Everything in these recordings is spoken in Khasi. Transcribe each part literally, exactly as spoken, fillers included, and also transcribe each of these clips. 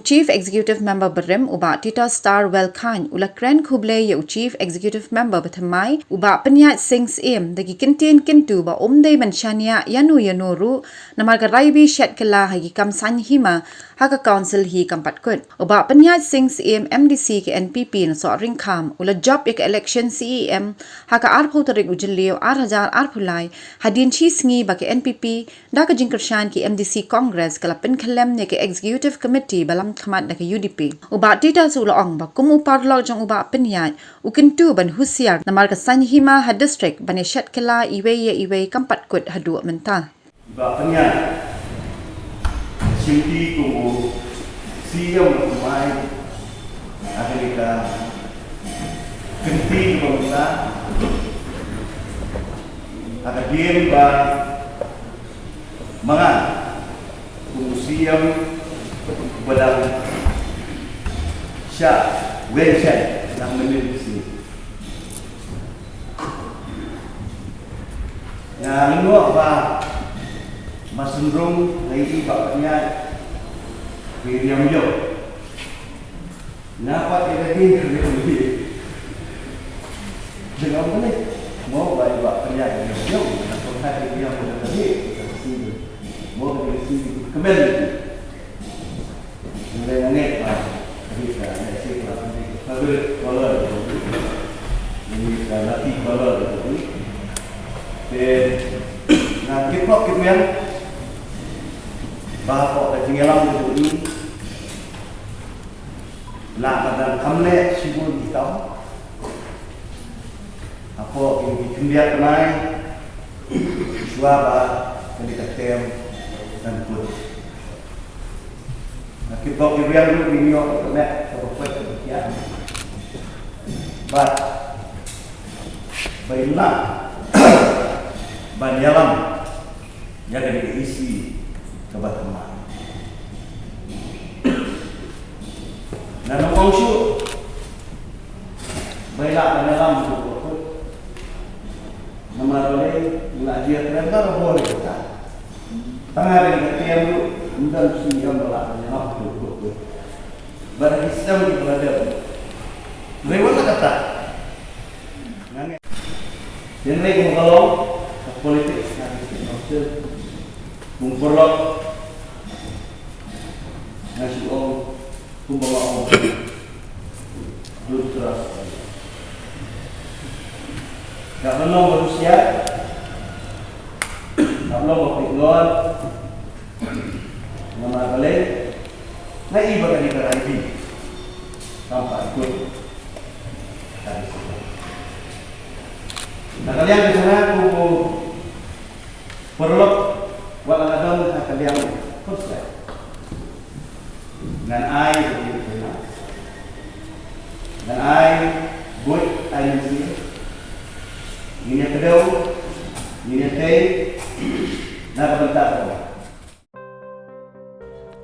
Chief Executive Member barim u Bah Titosstarwell Chyne u la kren khublei ïa u Chief Executive Member bathymmai u Bah Pynïaid Sing Syiem da ki kyntien kyntu ba um dei ban shaniah ïano ïano ruh namar ka Raibi shet kylla ha ki kam saiñ hima ha ka Council hi kam pat kut. U Bah Pynïaid Sing Syiem, M D C ka N P P na Sohryngkham, u la jop ïa ka election C E M ha ka arphew tarik u Jylliew ar hajar arphew lai hadien shi sngi ba ka N P P da ka jingkyrshan ki M D C Congress ka la pynkhyllem ïa ka Executive Committee ba lamkhmat da ka U D P. U Bah Titos u la ong ba kum u paralok jong u Bah Pynïaid, u kyntu ban husiar namar ka saiñ hima ha district ban ïa shet kylla iwei ïa iwei kam pat kut haduh mynta. Bah Pynïaid, shimti kum u C E M u mai, ha kane ka kynti kaba mynta, ha ka dien ba ma nga kum u C E M ba dang shah wen shen na mynnin ka sngi. Nga ngeit ba ma sngewrung nga ïohi Bah Pynïaid, ba ïa riam ïoh. Nga pat ïa ka ding ka ding. Dang ong kane, mo ba ïa Bah Pynïaid ïa riam ïoh, nga pat ïa riam ïoh ka ding, ka ding. Mo ka ding ka ding ka men. Nga ngeit ba ka dei ka, nga ngeit ba ka dei ka favorite color ka dei. Ka dei ka lucky color ka dei. Te nga kit pok kit wiang ba hapoh ka jingïalam ka dei. La ka dang kam leh shibun ki kam. Hapoh ki, ki khyndiat bnai shuwa ba kane ka term kan kut. Nga kit bok ki wiang ruh, ngi ïoh ka met kaba phet kaba kiar. Bad ba ïa lah ban ïalam ïa kane ka E C kaba thymmai. Nga ong shuh ba ïa lah ban ïalam ruh kaba kut. Namar balei? Nga la ïa kren ba la bor ïa ka. Tang ha kane ka term ruh ym don shuh ïa ba lah ban ïalam ruh kaba kut. Bad ha ki snem kiba la dep, hynrei wat la katta, nga ngeit, hynrei kumba ka long ka politics ha ka state council, kum paralok nga shu ong kumba nga ong, don't trust. Ka ban long ba husiar, ka ban long ba pynlong. Namar balei? Nga i ba kane ka Raibi kam pat kut. Na ka liang ka jong nga kum u paralok, wat la nga don ha ka liang khuslai, ngan ai ba ki, ngan ai buit, ai mynsiem, ngin ïa kdew, ngin ïa tei na ka bynta ka.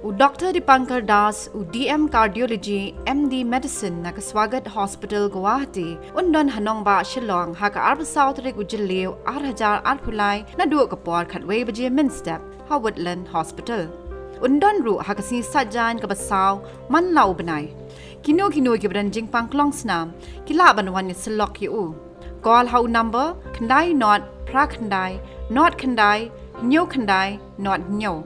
U Doctor Dipankar Das, u D M Cardiology, M D Medicine na ka Swagat Hospital, Guwahati, un don ha nongbah Shillong ha ka arphew saw tarik u Jylliew ar hajar arphew lai naduh ka por khatwei baje mynstep ha Woodland Hospital. Un don ruh ha ka sngi Saitjaiñ kaba saw man la u bnai. Kino kino kiba don jingpang klong snam ki lah ban wan ïa syllok ïa u. Call ha u number khyndai nod phra khyndai nod khyndai hynñiew khyndai nod hynñiew.